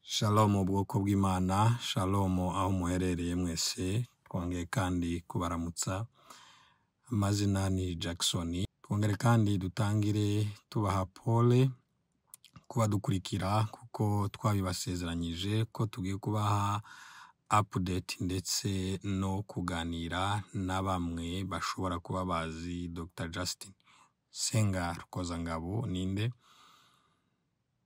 Shalom bwoko bw'Imana, shalom aho muherereye mwese, twongeye kandi kubaramutsa. Amazina ni Jackson. Twongere kandi dutangire tubaha pole kubadukurikira kuko twabibasezeranyije ko tugiye kubaha update ndetse no kuganira na bamwe bashobora kuba bazi Dr. Justin Senga Rukozangabo ninde.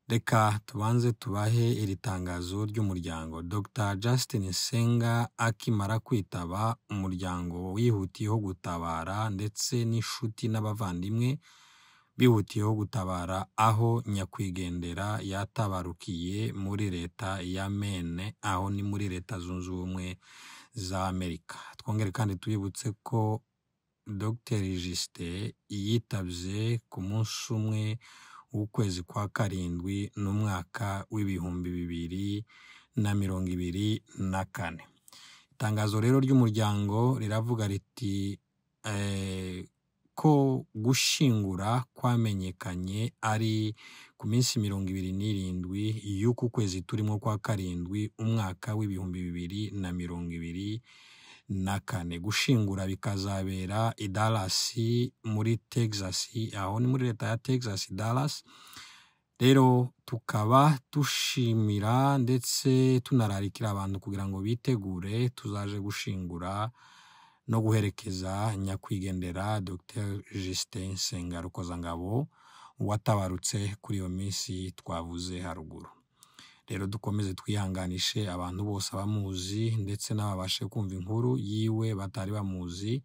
Reka tubanze tubahe iri tangazo ry'umuryango. Dr. Justin Senga akimara kwitaba umuryango wihutiyeho gutabara ndetse n'inshuti n'abavandimwe bihutiyeho gutabara aho nyakwigendera yatabarukiye muri leta ya Maine, aho ni muri Leta Zunze Ubumwe za Amerika. Twongere kandi tubibutse ko Dr. Justin yitabye ku munsi umwe w'ukwezi kwa karindwi n'umwaka w'2024. Itangazo rero ry'umuryango riravuga riti ko gushingura kwamenyekanye ari ku minsi 27 y'uku kwezi turimo kwa karindwi umwaka w'2024. Gushingura bikazabera i Dallas muri Texas, aho ni muri leta ya Texas Dallas. Rero tukaba dushimira ndetse tunararikira abantu kugira ngo bitegure tuzaje gushingura no guherekeza nyakwigendera Dr. Justin Senga Rukozangabo watabarutse kuri iyo minsi twavuze haruguru. Rero dukomeze twihanganishe abantu bose abamuzi ndetse n'ababashe kumva inkuru yiwe batari bamuzi.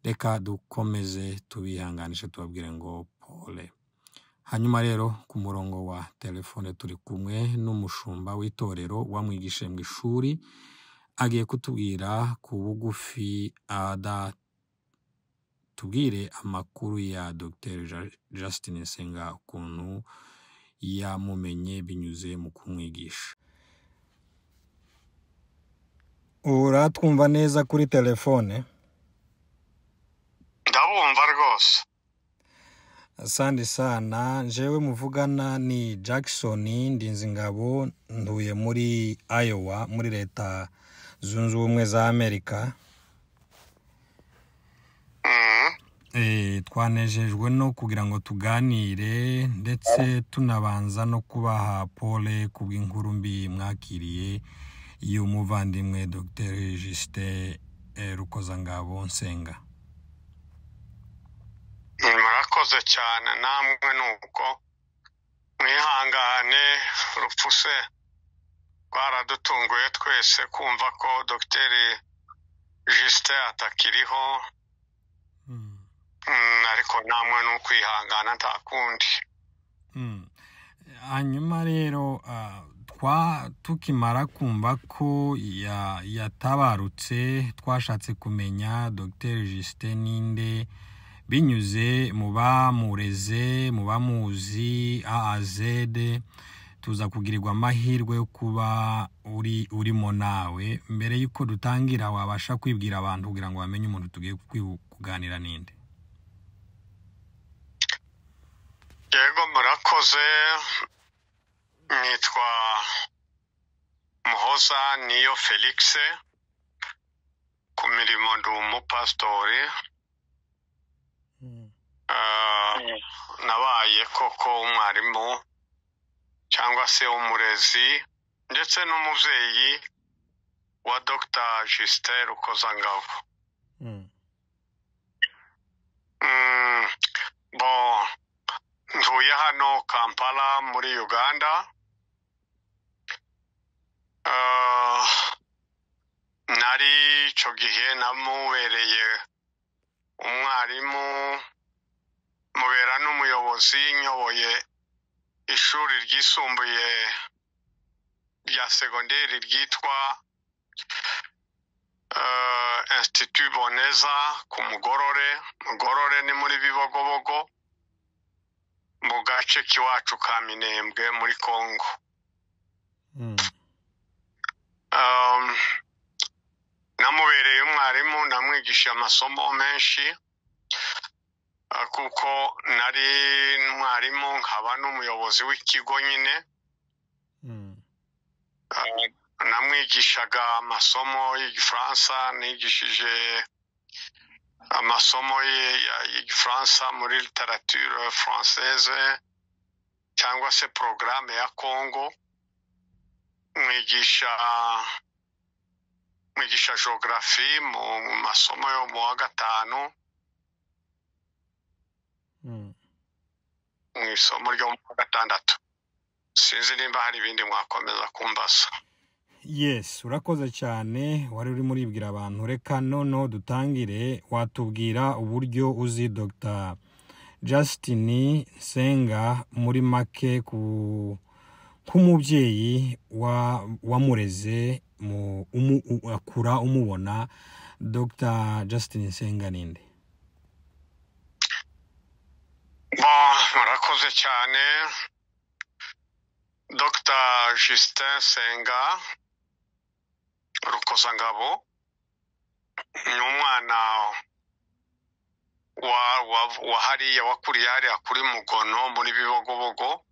Reka dukomeze tubihanganishe tubabwire ngo pole. Hanyuma rero ku murongo wa telefone turi kumwe n'umushumba w'itorero wamwigishije mu ishuri, agiye kutubwira ku bugufi tubwire amakuru ya Dr. Justin Senga ukuntu yamumenye binyuze mu kumwigisha. Uratwumva neza kuri telefone? Ndabumva rwose. Asante sana. Jewe muvugana ni Jackson Ndinzingabo, ntuye muri Iowa muri Leta Zunze Ubumwe za Amerika. Twanejejwe no kugira ngo tuganire ndetse tunabanza no kubaha pole kubw'inkuru mbi mwakiriye y'umuvandimwe Dr. Justin Rukozangabo Nsenga. Murakoze cyane, namwe nuko mwihangane. Urupfu se rwaradutunguye twese kumva ko Dr. Justin atakiriho. Ariko namwe ni ukwihangana nta kundi. Hanyuma rero tukimara kumva ko yatabarutse twashatse kumenya Dr. Justin ninde binyuze mu bamureze, mu bamuzi AAZ, tuza kugirirwa amahirwe yo kuba urimo nawe. Mbere yuko dutangira wabasha kwibwira abantu kugira ngo bamenye umuntu tugiye kuganira ninde. Yego, murakoze. Nitwa Muhoza Niyo Felix, ku mirimo ndi umupasitori. Nabaye koko umwarimu cyangwa se umurezi ndetse n'umubyeyi wa Dr. Justin Rukozangabo. Bo ntuye hano Kampala muri Uganda. Nari ico gihe namubereye umwarimu, mubera n'umuyobozi, nyoboye ishuri ryisumbuye rya segonderi ryitwa Institut Boneza ku Mugorore. Mugorore ni muri Bibogobogo mu gace k'iwacu ka Minembwe muri Kongo. Namubereye umwarimu, namwigisha amasomo menshi kuko nari umwarimu nkaba n'umuyobozi w'ikigo nyine. Namwigishaga amasomo y'Igifaransa, nigishije amasomo y'Igifaransa muri littérature française cyangwa se programme ya Congo, mwigisha géographie mu masomo yo mu wa gatanu, mu isomo ryo mu wa gatandatu. Sinzi nimba hari ibindi mwakomeza kumbaza. Yes, urakoze cyane. Wari urimo uribwira abantu. Reka noneho dutangire. Watubwira uburyo uzi Dr Justin Nsenga muri make, ku nk'umubyeyi wamureze akura umubona? Dr Justin Nsenga ninde? Bon, murakoze cyane. Dr Justin Senga Rukozangabo ni umwana wa hariya, wakuriye hariya kuri Mugono muri Bibogobogo.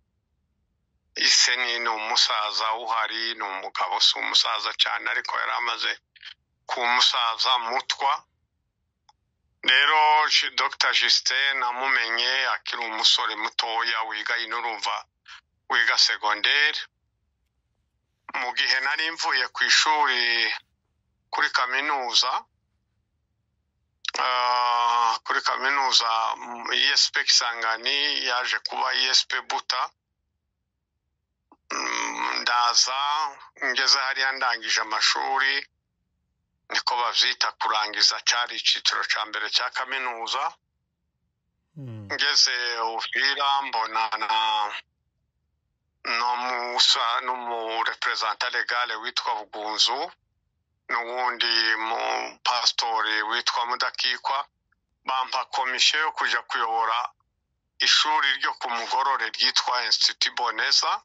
Ise ni umusaza uhari, ni umugabo, si umusaza cyane, ariko yari amaze kuba umusaza mutwa. Rero Dr Justin namumenye akiri umusore mutoya wiga inurumva, wiga segonderi. Mu gihe nari mvuye ku ishuri kuri kaminuza, ISP Kisangani, yaje kuba ISP Buta. Ndaza ngeze hariya ndangije amashuri, niko bavyita kurangiza, cyari icyiciro cya mbere cya kaminuza. Ngeze Uvira mbonana n'umureprésentant légal witwa Bugunzu n'uwundi mu pastori witwa Mudakikwa, bampa komisiyo yo kuja kuyobora ishuri ryo ku Mugorore ryitwa Institut Boneza.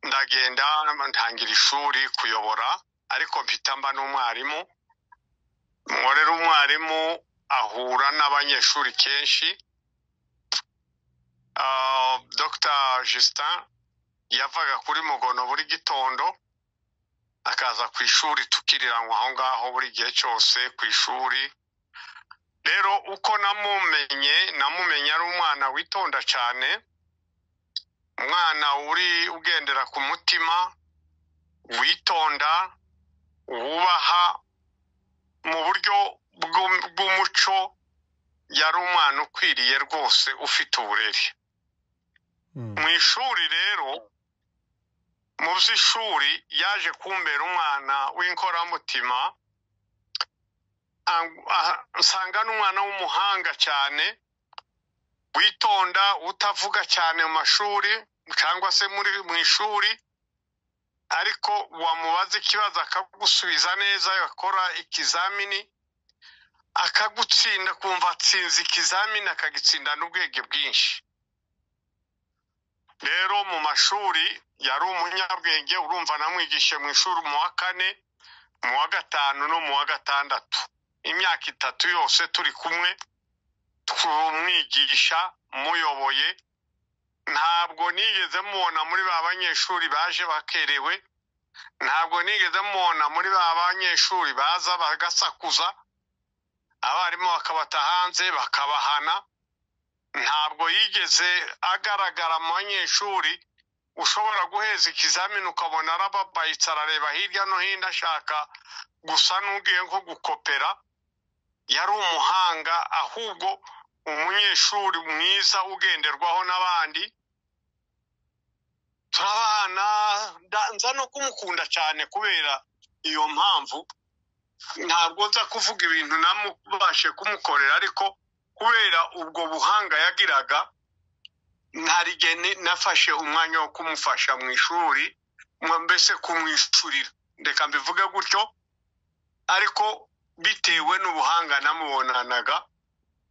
Ndagenda ntangira ishuri kuyobora, ariko mpita mba n'umwarimu. Nkorera umwarimu ahura n'abanyeshuri kenshi. Dr Justin yavaga kuri Mugono buri gitondo akaza ku ishuri, tukiriranwa aho ngaho buri gihe cyose ku ishuri. Rero uko namumenye, namumenye ari umwana witonda cyane, umwana uri ugendera ku mutima, witonda, wubaha mu buryo bw'umuco. Yari umwana ukwiriye rwose, ufite uburere. Mu ishuri rero, mu by'ishuri, yaje kumbera umwana w'inkoramutima, nsanga n'umwana w'umuhanga cyane, witonda, utavuga cyane mu mashuri cyangwa se muri mu ishuri, ariko wamubaza ikibazo akagusubiza neza, yakora ikizamini akagutsinda, kumva atsinze ikizamini akagitsinda n'ubwenge bwinshi. Rero mu mashuri yari umunyabwenge. Urumva namwigishe mu ishuri mu wa kane, mu wa gatanu no mu wa gatandatu, imyaka 3 yose turi kumwe tumwigisha, muyoboye. Ntabwo nigeze mubona muri ba banyeshuri baje bakerewe, ntabwo nigeze mubona muri ba banyeshuri baza bagasakuza, abarimu bakabata hanze bakabahana. Ntabwo yigeze agaragara mu banyeshuri ushobora guheza ikizamini ukabona arababayitse, arareba hirya no hino ashaka gusa n'ugiye nko gukopera. Yari umuhanga, ahubwo umunyeshuri mwiza ugenderwaho n'abandi. Turabana, nza no kumukunda cyane kubera iyo mpamvu. Ntabwo nza kuvuga ibintu namubashe kumukorera, ariko kubera ubwo buhanga yagiraga, ntari nafashe umwanya wo kumufasha mu ishuri, mbese kumwishurira, reka mbivuge gutyo. Ariko bitewe n'ubuhanga namubonanaga,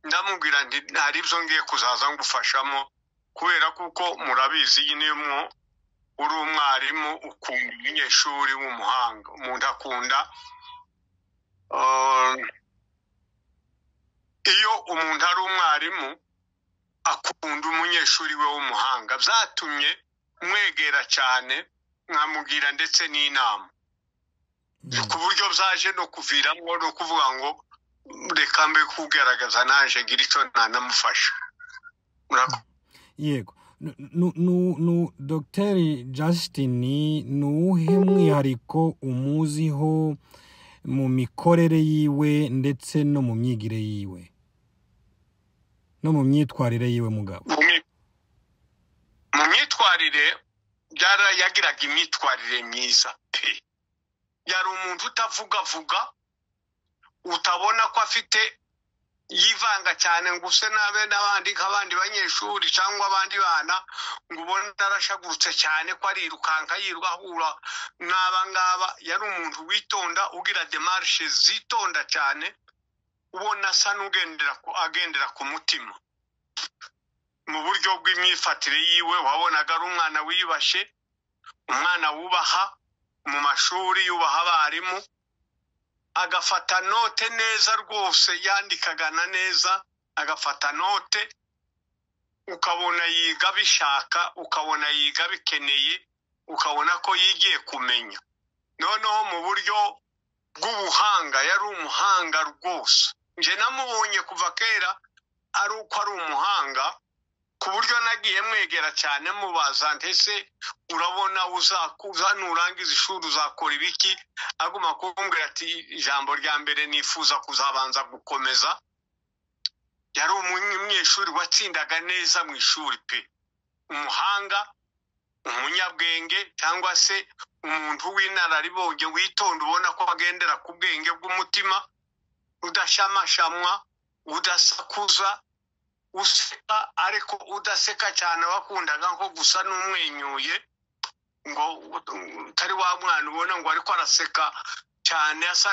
ndamubwira nti hari ibyo ngiye kuzaza ngufashamo, kubera kuko murabizi niyo uri umwarimu ukunda umunyeshuri w'umuhanga. Umuntu akunda iyo umuntu ari umwarimu Akunda umunyeshuri we w'umuhanga. Byatumye mwegera cyane, nkamubwira ndetse n'inama, ku buryo byaje no kuviramo no kuvuga ngo reka mbe kugaragaza naje ngira icyo nanamufasha. Yego. Dr Justin, ni uwuhe mwihariko umuziho mu mikorere yiwe ndetse no mu myigire yiwe no mu myitwarire yiwe, mugabo? Mu myitwarire, yagiraga imyitwarire myiza pe. Yari umuntu utavugavuga, utabona ko afite yivanga cyane ngo use nabe n'abandi, nk'abandi banyeshuri cyangwa abandi bana, ngo ubone arashagurutse cyane ko arirukanka, yirirwa ahura n'aba ngaba. Yari umuntu witonda, ugira démarche zitonda cyane, ubona asa n'ugendera agendera ku mutima. Mu buryo bw'imyifatire yiwe, wabonaga ari umwana wiyubashye, umwana wubaha mu mashuri, yubaha abarimu, agafata note neza rwose, yandikagana neza, agafata note, ukabona yiga bishaka, ukabona yiga bikeneye, ukabona ko yigiye kumenya. Noneho mu buryo bw'ubuhanga, yari umuhanga rwose. Njye namubonye kuva kera ari uko ari umuhanga, ku buryo nagiye mwegera cyane, mubaza ndetse: "Urabona uzakuza nurangiza ishuri uzakora ibiki?" Aguma kumbwira ati: "Ijambo rya mbere nifuza kuzabanza gukomeza." Yari umunyeshuri watsindaga neza mu ishuri pe, umuhanga, umunyabwenge, cyangwa se umuntu w'inararibonye, witonda, ubona ko agendera ku bwenge bw'umutima, udashamashamwa, udasakuza, useka ariko udaseka cyane, wakundaga nko gusa n'umwenyuye, ngo utari wa mwana ubona ngo ariko araseka cyane, asa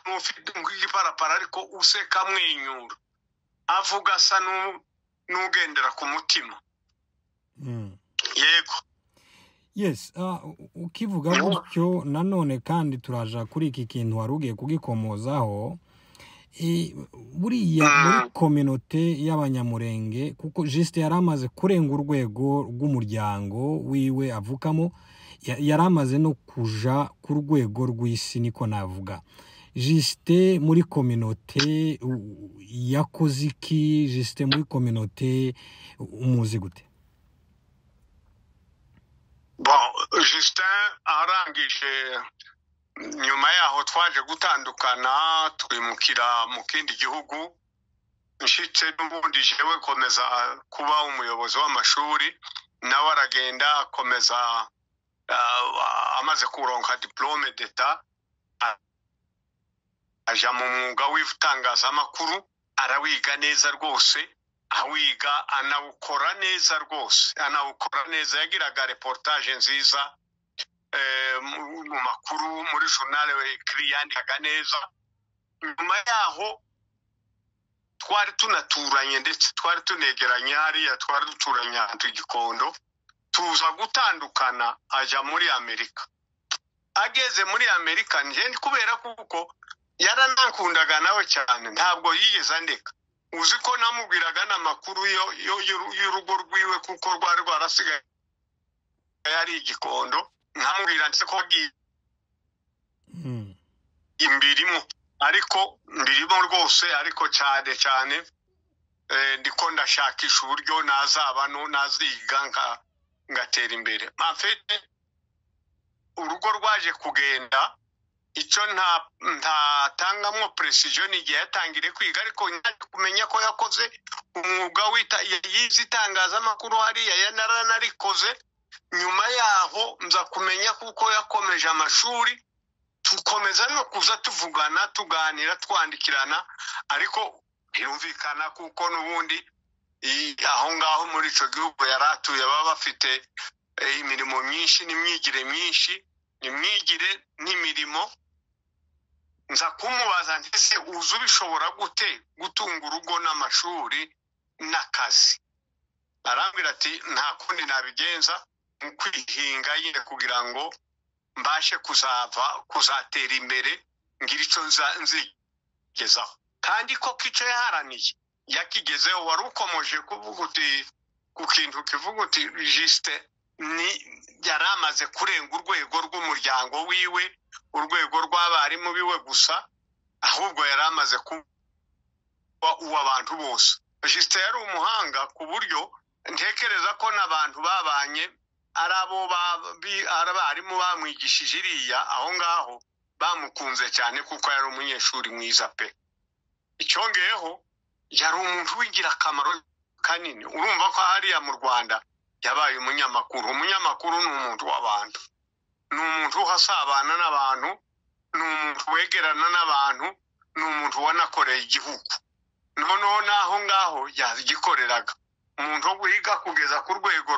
n'ufite nk'igiparapara, ariko useka amwenyura, avuga asa n'ugendera ku mutima. Yego. Yes, ukivuga gutyo nanone kandi turaja kuri iki kintu wari ugiye kugikomozaho. Buriya muri communauté y'Abanyamurenge, kuko Justin yari amaze kurenga urwego rw'umuryango wiwe avukamo, yari amaze no kuja ku rwego rw'isi, niko navuga. Justin muri communauté yakoze iki? Justin muri communauté umuzi gute? Bon, Justin arangije, nyuma yaho twaje gutandukana, twimukira mu kindi gihugu. Nshitse n'ubundi jewe komeza kuba umuyobozi w'amashuri, nawe aragenda akomeza, amaze kuronka diplôme d'État, aja mu mwuga w'itangazamakuru, arawiga neza rwose, awiga anawukora neza rwose, anawukora neza. Yagiraga reportage nziza mu makuru, muri journal écrit yandikaga neza. Nyuma yaho twari tunaturanye, ndetse twari tunegeranye hariya, twari duturanye ahantu i Gikondo. Tuza gutandukana, ajya muri Amerika. Ageze muri Amerika, njye kubera kuko yaranankundaga nawe cyane, ntabwo yigeze andeka. Uzi ko namubwiraga n'amakuru y'urugo rwiwe, kuko rwari rwarasigaye ari igikondo, nkamubwira ndetse ko agiye imbirimo, ariko mbirimo rwose, ariko cyane cyane ndiko ndashakisha uburyo nazaba no naziga ngatera imbere. En fait, urugo rwaje kugenda. Icyo ntatangamo précision ni igihe yatangiriye kwiga, ariko naje kumenya ko yakoze umwuga wita yize itangazamakuru hariya, yaranarikoze. Nyuma yaho nza kumenya kuko yakomeje amashuri, tukomeza no kuza tuvugana, tuganira, twandikirana, ariko birumvikana kuko n'ubundi aho ngaho muri icyo gihugu yari atuye baba bafite imirimo myinshi n'imyigire myinshi, imyigire n'imirimo. Nza kumubaza ndetse: "Uzi ubishobora gute gutunga urugo n'amashuri n'akazi?" Arambwira ati: "Nta kundi nabigenza mu kwihinga nyine kugira ngo mbashe kuzava kuzatera imbere, ngira icyo nzigezaho." Kandi koko icyo yaharaniye Yakigezeho. Wari ukomoje kuvuga uti ku kintu kivuga uti Justin ni yari amaze kurenga urwego rw'umuryango wiwe, urwego rw'abarimu biwe gusa, ahubwo yari amaze kuba uw'abantu bose. Justin yari umuhanga ku buryo ntekereza ko n'abantu babanye ari abo abarimu bamwigishije iriya aho ngaho bamukunze cyane, kuko yari umunyeshuri mwiza pe. Icyongeyeho, yari umuntu w'ingirakamaro kanini. Urumva ko hariya mu Rwanda yabaye umunyamakuru. Umunyamakuru ni umuntu w'abantu, ni umuntu uhasabana n'abantu, ni umuntu wegerana n'abantu, ni umuntu wanakoreye igihugu. Noneho n'aho ngaho yagikoreraga, umuntu wo wiga kugeza ku rwego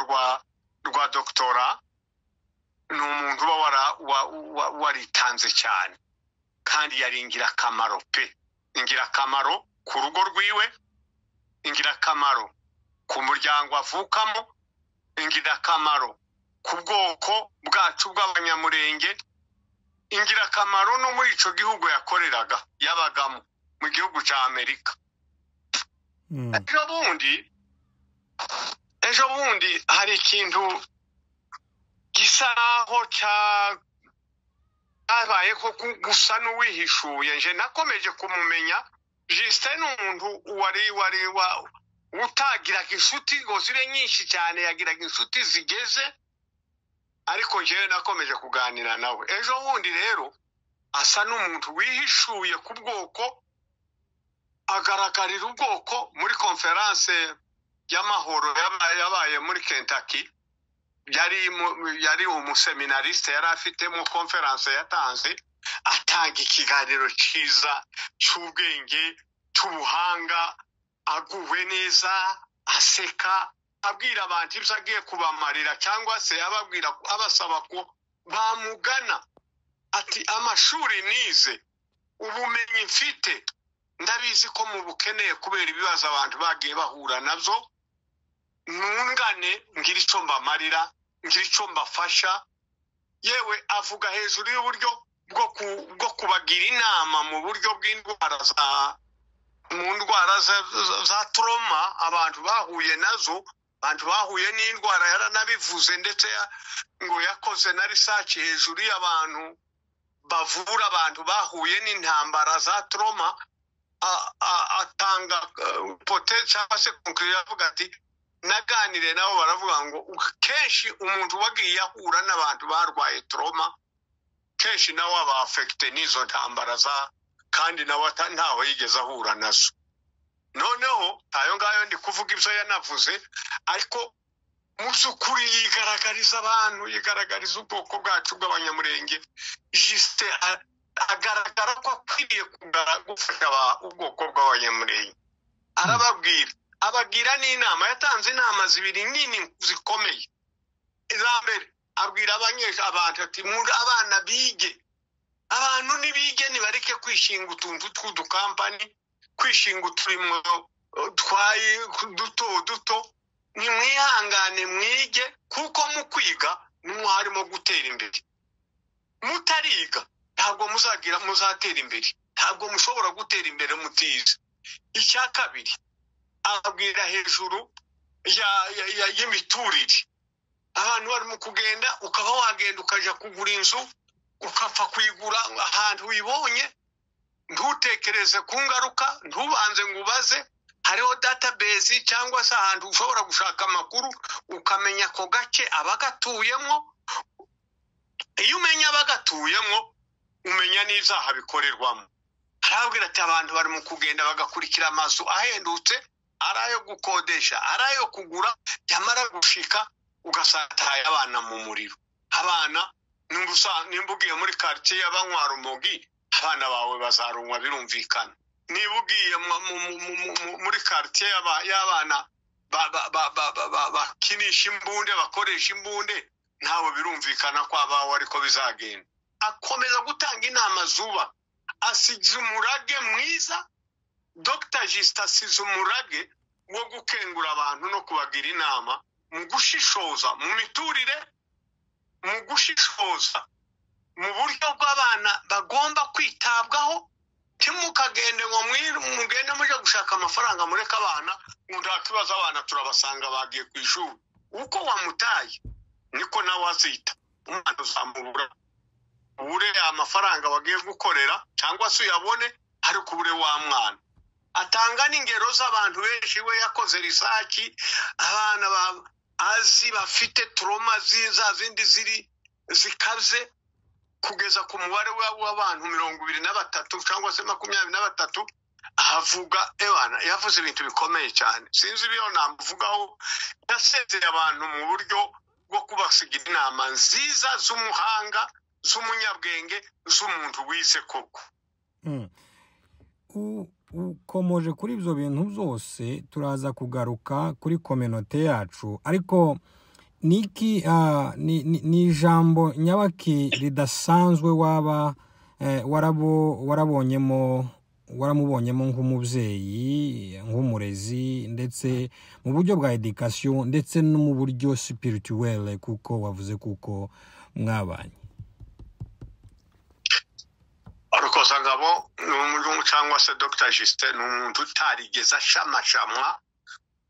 rwa doctorat ni umuntu uba waritanze cyane, kandi yari ingirakamaro pe. Ingirakamaro ku rugo rwiwe, ingirakamaro ku muryango avukamo, ingirakamaro ku bwoko bwacu bw'Abanyamurenge, ingirakamaro no muri ico gihugu yakoreraga, yabagamo mu gihugu cya Amerika. Ejo bundi hari ikintu gisa naho cyabaye ko gusa n'uwihishuye. Nje nakomeje kumumenya. Justin ni umuntu wari utagiraga inshuti ngo zibe nyinshi cyane, yagiraga inshuti zigeze, ariko njyewe nakomeje kuganira nawe. Ejo bundi rero asa n'umuntu wihishuye ku bwoko, agaragarira ubwoko muri conférence y'amahoro yabaye muri Kentucky. Yari umuséminariste, yari afitemo conférence yatanze, atanga ikiganiro cyiza cy'ubwenge, cy'ubuhanga, aguwe neza, aseka, abwira abantu ibyo agiye kubamarira, cyangwa se ababwira, abasaba ko bamugana, ati: "Amashuri nize, ubumenyi mfite, ndabizi ko mubukeneye kubera ibibazo abantu bagiye bahura nabyo. Nungane ngira icyo mbamarira, ngira icyo mbafasha." Yewe, avuga hejuru y'uburyo bwo kubagira inama mu buryo bw'indwara za mu ndwara za trauma abantu bahuye nazo, abantu bahuye n'indwara. Yaranabivuze ndetse ngo yakoze na research hejuru y'abantu bavura abantu bahuye n'intambara za trauma, atanga pote cyangwa se conclusion, avuga ati: "Naganire nabo, baravuga ngo kenshi umuntu wagiye ahura n'abantu barwaye trauma, kenshi nawe aba affecté n'izo ntambara za, kandi nawe ntaho yigeze ahura nazo." Noneho ayo ngayo ndi kuvuga ibyo yanavuze, ariko mu by'ukuri yigaragariza abantu, yigaragariza ubwoko bwacu bw'Abanyamurenge. Justin agaragara ko akwiriye gufasha ubwoko bw'Abanyamurenge. Arababwira, abagira n'inama. Yatanze inama zibiri nini zikomeye. Iza mbere, abwira abanyeshuri, abantu, ati: "Abana bige, abantu nibige, nibareke kwishinga utuntu tw'udukampani, kwishinga uturimo twaye duto duto. Nimwihangane mwige, kuko mu kwiga nimwo harimo gutera imbere. Mutariga ntabwo muzagira muzatera imbere, ntabwo mushobora gutera imbere mutize." Icya kabiri, ababwira hejuru y'imiturire. Abantu barimo kugenda, ukaba wagenda ukajya kugura inzu, ukapfa kuyigura ahantu uyibonye, ntutekereze ku ngaruka, ntubanze ngo ubaze. Hariho database cyangwa se ahantu ushobora gushaka amakuru, ukamenya ako gace abagatuyemo. Iyo umenya abagatuyemo, umenya n'ibyaha bikorerwamo. Arababwira ati: "Abantu bari mu kugenda bagakurikira amazu ahendutse, ari ayo gukodesha, ari ayo kugura, yamara gushika ugasanga ataye abana mu muriro." Abana, nimba ugiye muri quartier y'abanywa rumogi, abana bawe bazarunywa, birumvikana. Niba ugiye muri quartier y'abana bakinisha imbunde, bakoresha imbunde, ntawe birumvikana ko abawe ariko bizagenda. Akomeza gutanga inama zuba, asize umurage mwiza. Dr Justin asize umurage wo gukengura abantu no kubagira inama mu gushishoza mu miturire, mu gushishoza mu buryo bw'abana bagomba kwitabwaho. Ntimukagende ngo mugende mujye gushaka amafaranga mureke abana, ngo nta kibazo abana turabasanga bagiye ku ishuri. Uko wamutaye niko nawe azita, umwana uzamubura, ubure amafaranga wagiye gukorera cyangwa se uyabone ariko ubure wa mwana. Atanga n'ingero z'abantu benshi, we yakoze research, abana azi bafite trauma za zindi ziri zikaze, kugeza ku mubare w'abantu 23 cyangwa se 23. Avuga ebana, yavuze ibintu bikomeye cyane, sinzi ibyo namuvugaho. Yasezeye abantu mu buryo bwo kubasigira inama nziza z'umuhanga, z'umunyabwenge, z'umuntu wize koko. Ukomoje kuri ibyo bintu byose, turaza kugaruka kuri communauté yacu, ariko niki ni ijambo nyabaki ridasanzwe waba warabonyemo, waramubonyemo nk'umubyeyi, nk'umurezi, ndetse mu buryo bwa éducation, ndetse no mu buryo spirituel, kuko wavuze kuko mwabanye? Rukozangabo ni umuntu, cyangwa se Dr Justin, ni umuntu utarigeze ashamashamwa.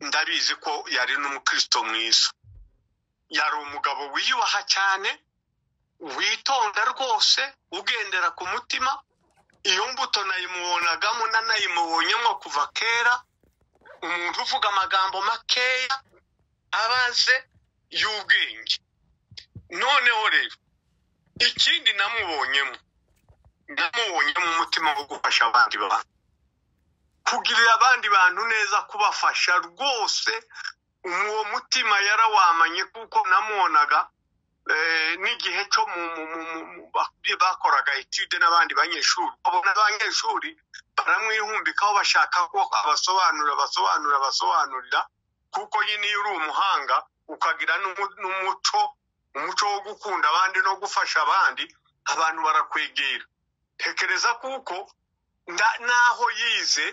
Ndabizi ko yari n'umukristo mwiza, yari umugabo wiyubaha cyane, witonda rwose, ugendera ku mutima. Iyo mbuto nayimubonagamo, nanayimubonyemo kuva kera. Umuntu uvuga amagambo makeya abaze y'ubwenge. Noneho rero ikindi namubonyemo, namubonyemo umutima wo gufasha abandi bantu, kugirira abandi bantu neza, kubafasha rwose. Uwo mutima yarawamanye, kuko namubonaga n'igihe cyo bakoraga étude n'abandi banyeshuri, babona abanyeshuri baramwihumbikaho, bashaka ko abasobanurira, abasobanurira, abasobanurira, kuko nyine iyo uri umuhanga ukagira n'umuco, umuco wo gukunda abandi no gufasha abandi, abantu barakwegera. Tekereza kuko naho yize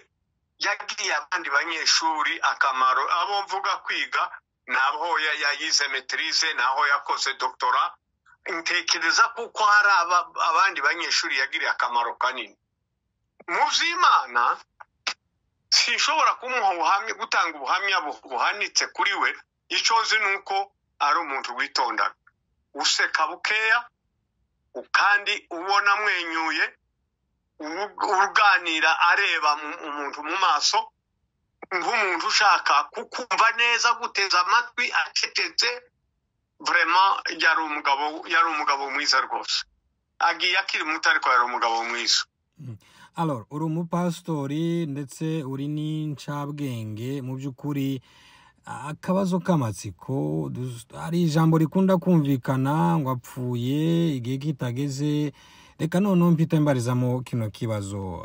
yagiriye abandi banyeshuri akamaro. Abo mvuga kwiga naho yayize maîtrise, naho yakoze doctorat. Ntekereza kuko hari abandi banyeshuri yagiriye akamaro kanini. Mu by'Imana sinshobora kumuha ubuhamya, gutanga ubuhamya buhanitse kuri we. Icyo nzi ni uko ari umuntu witondaga, useka bukeya kandi ubona amwenyuye, uganira areba umuntu mu maso, nk'umuntu ushaka kukumva neza, guteza amatwi acecetse. Vraiment yari umugabo, yari umugabo mwiza rwose. Agiye akiri muto, ariko yari umugabo mwiza. Alors, uri umupasitori ndetse uri n'incabwenge. Mu by'ukuri akabazo k'amatsiko, hari ijambo rikunda kumvikana ngo apfuye igihe kitageze. Reka noneho mpite mbarizamo kino kibazo,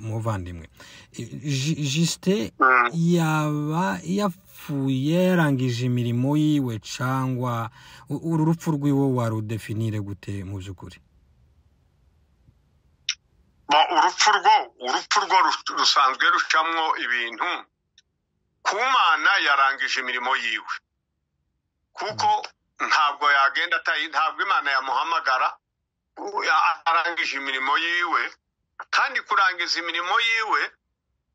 muvandimwe Justin: yaba yapfuye yarangije imirimo yiwe, cyangwa uru rupfu rw'iwe warudefinire gute mu by'ukuri? Urupfu rwo rusanzwe rucamwo ibintu. Ku Mana yarangije imirimo yiwe, kuko ntabwo yagenda atayi, ntabwo Imana yamuhamagara arangije imirimo yiwe. Kandi kurangiza imirimo yiwe,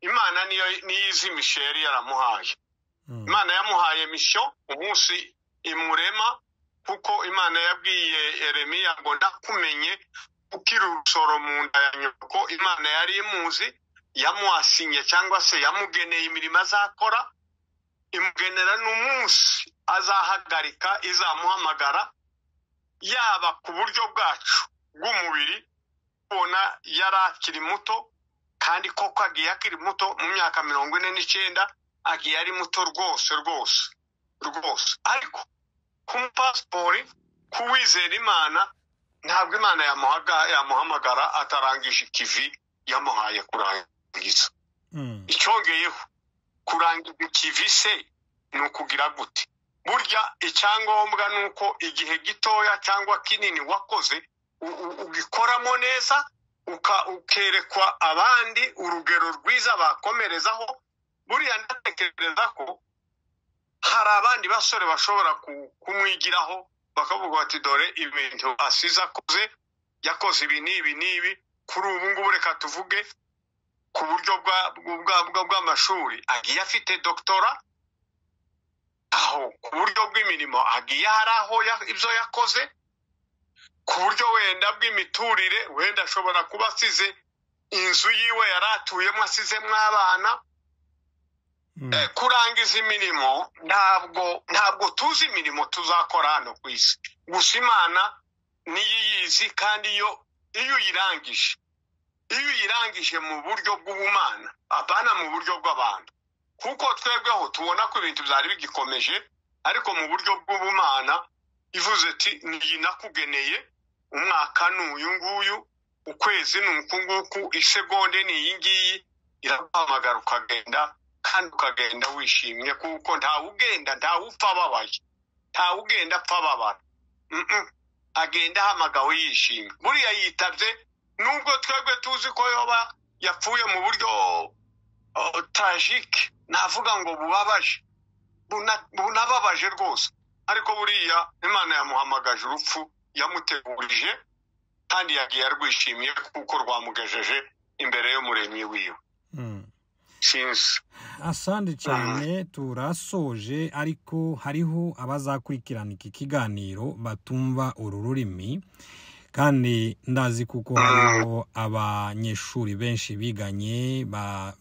Imana niyo niyo izi mission yari yaramuhaye. Imana yamuhaye mission umunsi imurema, kuko Imana yabwiye Yeremiya ngo: "Ndakumenye ukiri urusoro mu nda ya nyoko." Imana yari imuzi, yamuasinye cyangwa se yamugeneye imirimo azakora, imugenera n'umunsi azahagarika, izamuhamagara. Yaba ku buryo bwacu bw'umubiri, ubona yari akiri muto, kandi koko agiye akiri muto mu myaka 49, agiye ari muto rwose rwose rwose. Ariko ku mupasitori, kuwizera Imana, ntabwo Imana yamuhamagara atarangije ikivi yamuhaye kurangiza. Icyongeyeho, kurangiza ikivi se ni ukugira gute? Burya icyangombwa ni uko igihe gitoya cyangwa kinini wakoze ugikoramo neza, ukerekwa abandi urugero rwiza bakomerezaho. Buriya ndatekereza ko hari abandi basore bashobora kumwigiraho, bakavuga bati: "Dore ibintu asize akoze, yakoze ibi n'ibi n'ibi." Kuri ubu ngubu reka tuvuge ku buryo bw'amashuri, agiye afite doctorat. Aho ku buryo bw'imirimo agiye hari aho ibyo yakoze. Ku buryo wenda bw'imiturire, wenda ashobora kuba asize inzu yiwe yari atuyemo, asizemo abana. Kurangiza imirimo, ntabwo tuzi imirimo tuzakora hano ku isi. Gusa Imana niyo iyizi, kandi iyo uyirangije mu buryo bw'ubumana, apana mu buryo bw'abantu, kuko twebweho tubona ko ibintu byari bigikomeje, ariko mu buryo bw'ubumana ivuze ati niyi nakugeneye, umwaka ni uyu nguyu, ukwezi ni uku nguku, isegonde ni iyi ngiyi, iraguhamagara ukagenda, kandi ukagenda wishimye, kuko ntawugenda, ntawupfa ababaye, ntawugenda apfa ababara. Agenda ahamagawe yishimye. Buriya yitabye, nubwo twebwe tuzi ko yoba yapfuye mu buryo tragique, navuga ngo bubabaje, bunababaje rwose, ariko buriya Imana yamuhamagaje urupfu yamutegurije, kandi yagiye arwishimiye kuko rwamugejeje imbere y'umuremyi wiwe. Asante cyane, turasoje, ariko hariho abazakurikirana iki kiganiro batumva uru rurimi, kandi ndazi kuko hariho abanyeshuri benshi biganye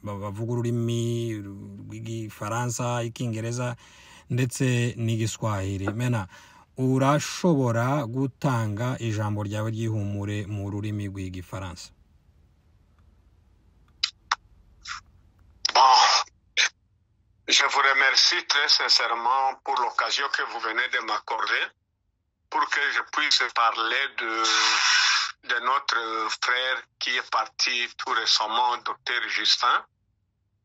bavuga ururimi rw'igifaransa, icyongereza ndetse n'igiswahili. Mena urashobora gutanga ijambo ryawe ry'ihumure mu rurimi rw'igifaransa? Je vous remercie très sincèrement pour l'occasion que vous venez de m'accorder pour que je puisse parler de notre frère qui est parti tout récemment, Dr Justin.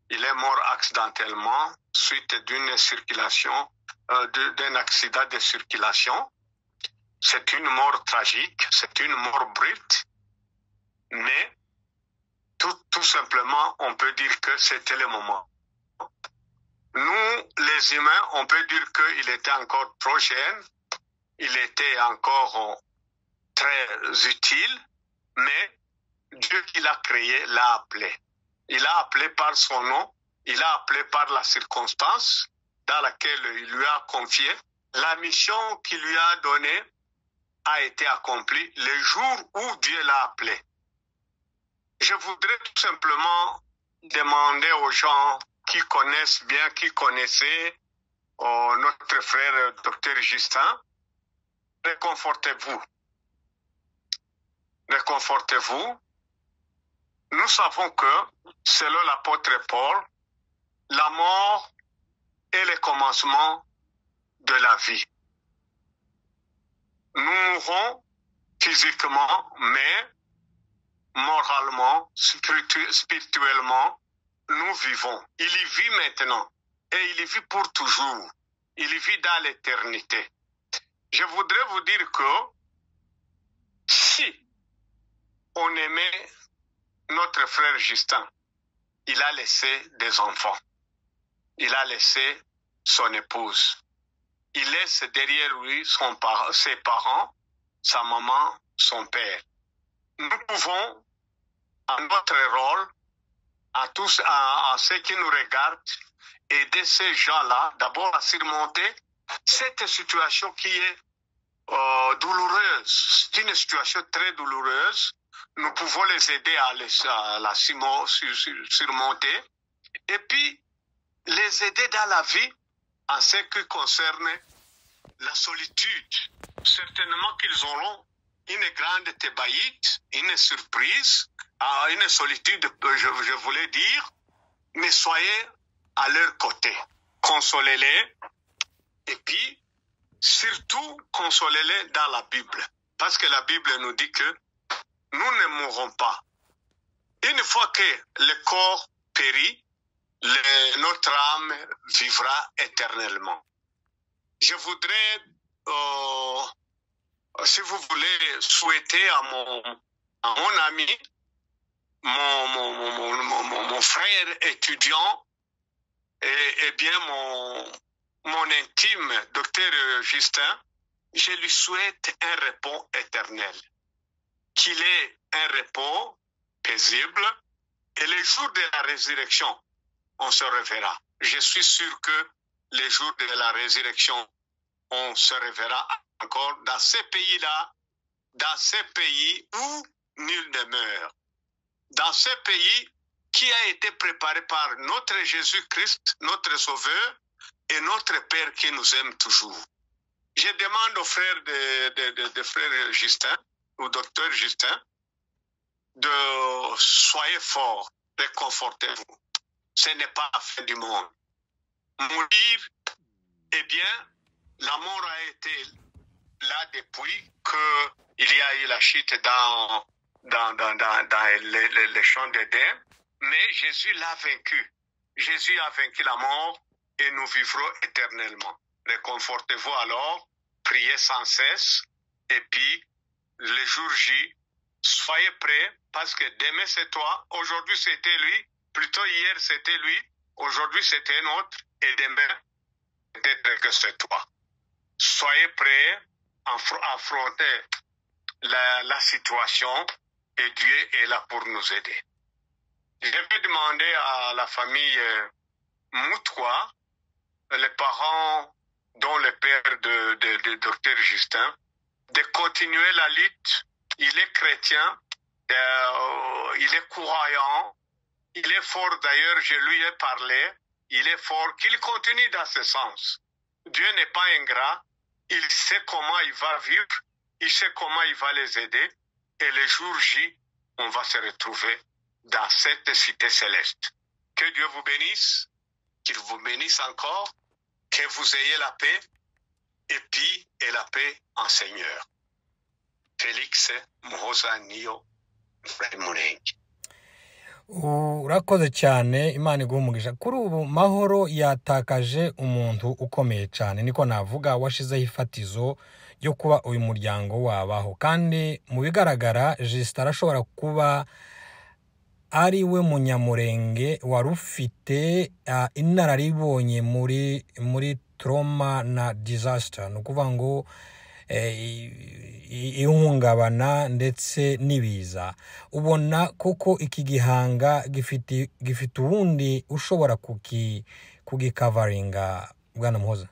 Il est mort accidentellement suite d'une circulation, d'un accident de circulation. C'est une mort tragique, c'est une mort brute, mais tout simplement, on peut dire que c'était le moment. Nous, les humains, on peut dire qu'il était encore trop jeune, il était encore très utile, mais Dieu qui l'a créé l'a appelé. Il l'a appelé par son nom, il l'a appelé par la circonstance dans laquelle il lui a confié. La mission qu'il lui a donnée a été accomplie le jour où Dieu l'a appelé. Je voudrais tout simplement demander aux gens qui connaissent bien, qui connaissaient notre frère Dr Justin, réconfortez-vous. Réconfortez-vous. Nous savons que, selon l'apôtre Paul, la mort est le commencement de la vie. Nous mourrons physiquement, mais moralement, spirituellement, nous vivons. Il y vit maintenant et il y vit pour toujours. Il y vit dans l'éternité. Je voudrais vous dire que si on aimait notre frère Justin, il a laissé des enfants. Il a laissé son épouse. Il laisse derrière lui ses parents, sa maman, son père. Nous pouvons, à notre rôle, à tous, à ceux qui nous regardent, aider ces gens-là d'abord à surmonter cette situation qui est douloureuse. C'est une situation très douloureuse. Nous pouvons les aider à la surmonter et puis les aider dans la vie en ce qui concerne la solitude. Certainement qu'ils auront une grande thébaïde, une surprise, une solitude, je voulais dire, mais soyez à leur côté. Consolez-les et puis surtout consolez-les dans la Bible. Parce que la Bible nous dit que nous ne mourrons pas. Une fois que le corps périt, notre âme vivra éternellement. Je voudrais, si vous voulez, souhaiter à mon ami, mon frère étudiant et bien mon intime, docteur Justin, je lui souhaite un repos éternel. Qu'il ait un repos paisible. Et le jour de la résurrection, on se reverra. Je suis sûr que le jour de la résurrection, on se reverra encore dans ces pays-là, dans ces pays où nul ne meurt, dans ce pays qui a été préparé par notre Jésus-Christ, notre Sauveur et notre Père qui nous aime toujours. Je demande au frère de frère Justin, au docteur Justin, de soyez forts, réconfortez-vous. Ce n'est pas la fin du monde. Mourir, eh bien, la mort a été là depuis qu'il y a eu la chute dans les champs d'Éden, mais Jésus l'a vaincu. Jésus a vaincu la mort et nous vivrons éternellement. Réconfortez-vous alors, priez sans cesse, et puis le jour J, soyez prêts, parce que demain c'est toi, aujourd'hui c'était lui, plutôt hier c'était lui, aujourd'hui c'était un autre, et demain peut-être que c'est toi. Soyez prêts à affronter la situation, et Dieu est là pour nous aider. Je vais demander à la famille Moutoua, les parents dont le père de docteur Justin, de continuer la lutte. Il est chrétien, il est croyant, il est fort d'ailleurs, je lui ai parlé, il est fort, qu'il continue dans ce sens. Dieu n'est pas ingrat, il sait comment il va vivre, il sait comment il va les aider, et le jour J, on va se retrouver dans cette cité céleste. Que Dieu vous bénisse, qu'il vous bénisse encore, que vous ayez la paix, et puis et la paix en Seigneur. Felix Muhoza niyo Murenge. Urakoze cyane, Imana iguhe umugisha. Kuri ubu Mahoro yatakaje umuntu ukomeye cyane, niko navuga, washizeho ifatizo ryo kuba uyu muryango wabaho, kandi mu bigaragara Justin arashobora kuba ari we munyamurenge wari ufite inararibonye muri trauma na disaster, ni ukuvuga ngo ihungabana ndetse n'ibiza. Ubona kuko iki gihanga gifite ubundi ushobora kugikavaringa, Bwana Muhoza.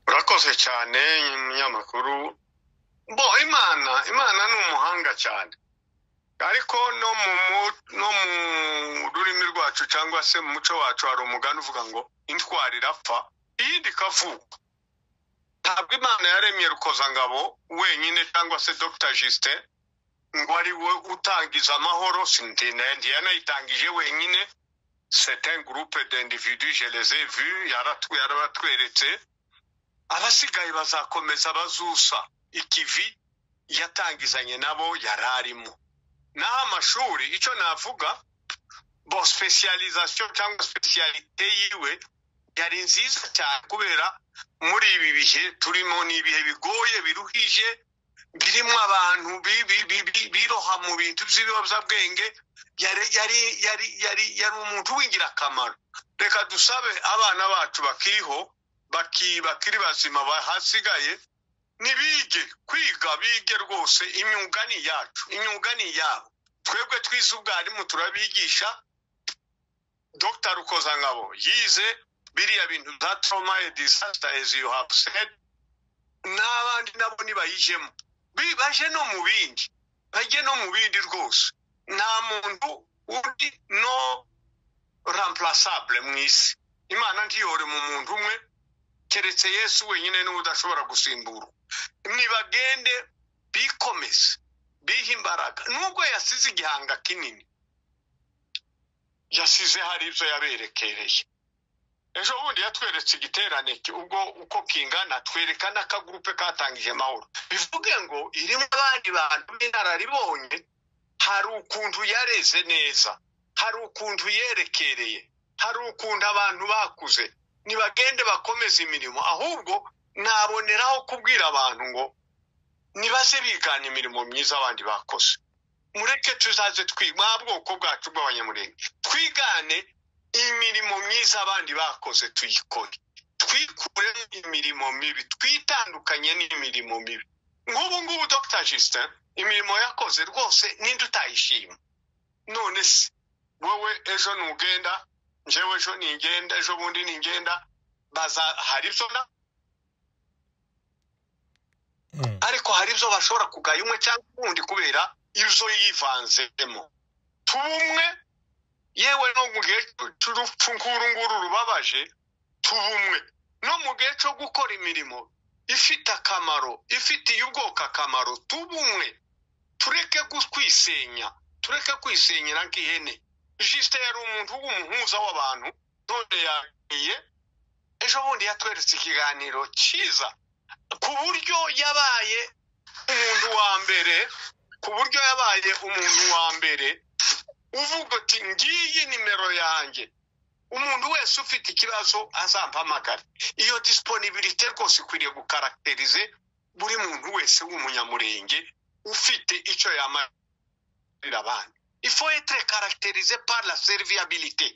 Urakoze cyane umunyamakuru. Bo Imana ni umuhanga cyane, ariko no mu rurimi rwacu cyangwa se mu muco wacu hari umugani uvuga ngo intwari irapfa iyindi ikavuka. Ntabwo Imana yaremye Rukozangabo wenyine cyangwa se Dr Justin ngo ari we utangiza amahoro, ntiyanayitangije wenyine. C'est un groupe d'individus, je les ai vus, yarabatweretse. Abasigaye bazakomeza bazusa ikivi yatangizanye nabo yararimo. Naho amashuri, icyo navuga, bo specialisation cyangwa specialité yiwe yari nziza cyane, kubera muri ibi bihe turimo ni ibihe bigoye biruhije, birimo abantu biroha mu bintu by'ibiyobyabwenge. Yari umuntu w'ingirakamaro. Reka dusabe abana bacu bakiriho, bakiri bazima bahasigaye, nibige kwiga, bige rwose. Imyuga ni yacu, imyuga ni yabo. Twebwe twize ubwarimu turabigisha. Dr Rukozangabo yize biriya bintu za trauma et disaster, as you have said, n'abandi nabo nibayijemo, baje no mu bindi, bajye no mu bindi rwose. Nta muntu uri no remplaçable mu isi. Imana ntiyore mu muntu umwe, keretse Yesu wenyine niwe udashobora gusimburwa. Nibagende bikomeze, bihe imbaraga. Nubwo yasize igihanga kinini, yasize hari ibyo yaberekereye. Ejo bundi yatweretse igiterane ubwo uko kingana, twereka n'akagurupe katangije amahoro. Bivuge ngo irimo abandi bantu b'inararibonye, hari ukuntu yareze neza, hari ukuntu yerekereye, hari ukuntu abantu bakuze. Nibagende bakomeze imirimo. Ahubwo naboneraho kubwira abantu ngo nibaze bigana imirimo myiza abandi bakoze. Mureke tuzaze twigwa bwoko bwacu bw'abanyamurenge, twigane imirimo myiza abandi bakoze, tuyikore, twikuremo imirimo mibi, twitandukanye n'imirimo mibi. Nk'ubu ngubu Dr Justin Imirimo yakoze rwose ninde utayishima? None se wowe ejo nugenda, njyewe ejo ningenda, ejo bundi ningenda, baza hari ibyo ariko hari ibyo bashobora kugaya umwe cyangwa undi kubera ibyo yivanzemo. Tubumwe yewe no mu gihe cy'urupfu nk'uru nguru rubabaje, tubumwe no mu gihe cyo gukora imirimo ifite akamaro, ifitiye ubwoko akamaro, tubumwe. Tureke kwisenya, tureke kwisenyera nk'ihene. Justin yari umuntu w'umuhuza w'abantu, none yagiye. Ejo bundi yatweretse ikiganiro cyiza ku buryo yabaye umuntu wa mbere, ku buryo yabaye umuntu wa mbere uvuga uti ngiyi nimero yanjye, umuntu wese ufite ikibazo azampamagare. Iyo disponibilité rwose ikwiriye gukarakterize buri muntu wese w'umunyamurenge ufite icyo yamarira abandi. Il faut être caractérisé par la serviabilité.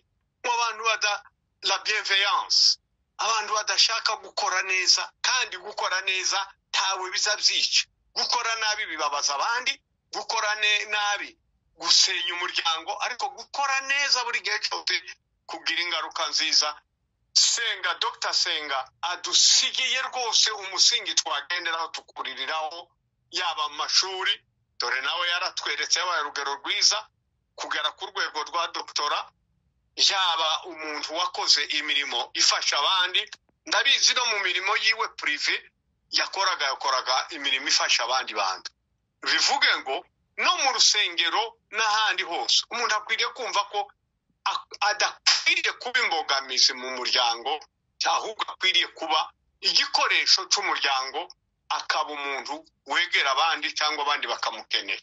Mu bantu bada la bienveillance, abantu badashaka gukora neza, kandi gukora neza ntawe bizabyica. Gukora nabi bibabaza abandi, gukora nabi gusenya umuryango, ariko gukora neza buri gihe cyose kugira ingaruka nziza. Senga, Dr Senga adusigiye rwose umusingi twagenderaho tukuririraho, yaba mu mashuri, dore nawe yaratweretse yabaye urugero rwiza kugera ku rwego rwa doktora, yaba umuntu wakoze imirimo ifasha abandi. Ndabizi no mu mirimo yiwe privé yakoraga imirimo ifasha abandi bantu. Bivuge ngo no mu rusengero n'ahandi hose umuntu akwiriye kumva ko adakwiriye kuba imbogamizi mu muryango, ahubwo akwiriye kuba igikoresho cy'umuryango, akaba umuntu wegera abandi cyangwa abandi bakamukenera.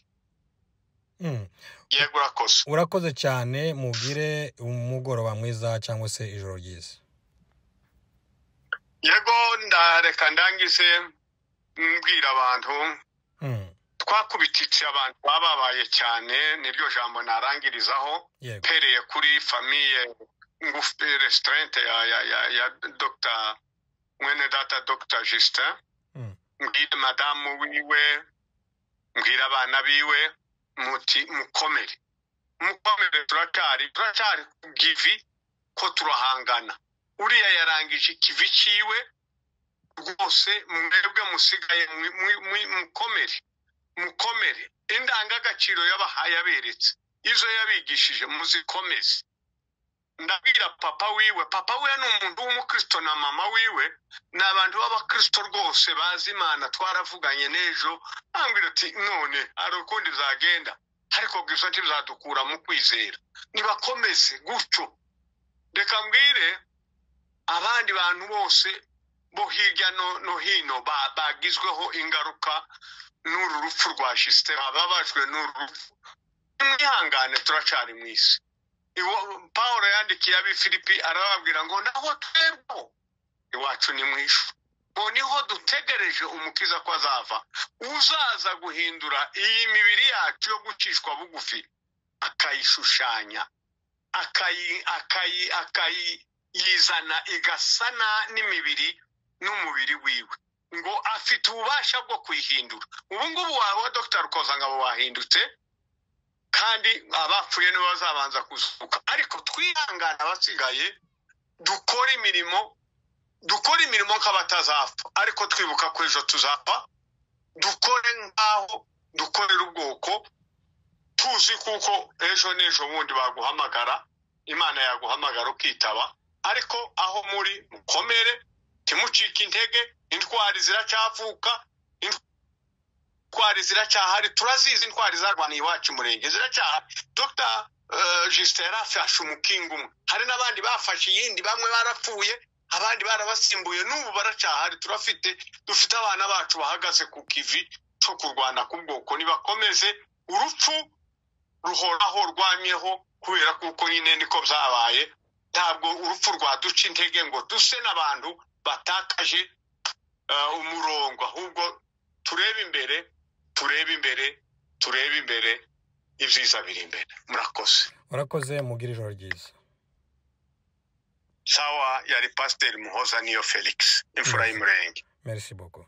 Yego, urakoze. Urakoze cyane, mugire umugoroba mwiza cyangwa se ijoro ryiza. Yego, ndareka ndangize mbwira abantu twakubititse abantu bababaye cyane, niryo jambo narangirizaho. Mpereye kuri famille ngufi restreinte ya Dr mwene data Dr Justin, mbwira madamu wiwe, mbwira abana biwe, muti mukomere, mukomere, turacyari ku kivi ko turahangana. Uriya yarangije ikivi cyiwe rwose, mwebwe musigaye mukomere, mukomere. Indangagaciro yabahaye aberetse, izo yabigishije muzikomeze. Ndabwira papa wiwe, papa wiwe ni umuntu w'umukristo na mama wiwe ni abantu b'abakristo rwose bazi Imana. Twaravuganye n'ejo, ambwira ati none hari ukundi bizagenda, ariko gusa ntibizadukura mu kwizera. Nibakomeze gutyo. Reka mbwire abandi bantu bose bo hirya no hino bagizweho ingaruka n'uru rupfu rwa Justin, bababajwe n'uru rupfu, mwihangane, turacari mu isi. Paul yandikiye ab'i Filipi arababwira ngo naho twebwe iwacu ni mu ijuru, ngo niho dutegereje umukiza ko azava, uzaza guhindura iyi mibiri yacu yo gucishwa bugufi, akayishushanya, akayizana igasana n'imibiri n'umubiri wiwe, ngo afite ububasha bwo kuyihindura. Ubu ngubu wa Dr Rukozangabo wahindutse, kandi abapfuye nibo bazabanza kuzuka. Ariko twihangana abasigaye, dukora imirimo nk'abatazapfa, ariko twibuka ko ejo tuzapfa. Dukore nk'aho dukorera ubwoko, tuzi kuko ejo n'ejo bundi baguhamagara, Imana yaguhamagara ukitaba. Ariko aho muri mukomere, timucike intege, intwari ziracyavuka, intwari ziracyahari, turazizi intwari zarwaniye iwacu murenge ziracyahari. Dr Justin yarafashe umukingo umwe, hari n'abandi bafashe iyindi, bamwe barapfuye abandi barabasimbuye, n'ubu baracyahari. Turafite, dufite abana bacu bahagaze ku kivi cyo kurwana ku bwoko. Nibakomeze, urupfu ruhoraho rwamyeho, kubera kuko nyine niko byabaye. Ntabwo urupfu rwaduca intege ngo duse n'abantu batakaje umurongo, ahubwo turebe imbere, turebe imbere, turebe imbere, ibyiza biri imbere. Murakoze. Urakoze, mugire ijoro ryiza. Sawa, yari Pasiteri Muhoza niyo Felix, imfura y'Umurenge. Merci beaucoup.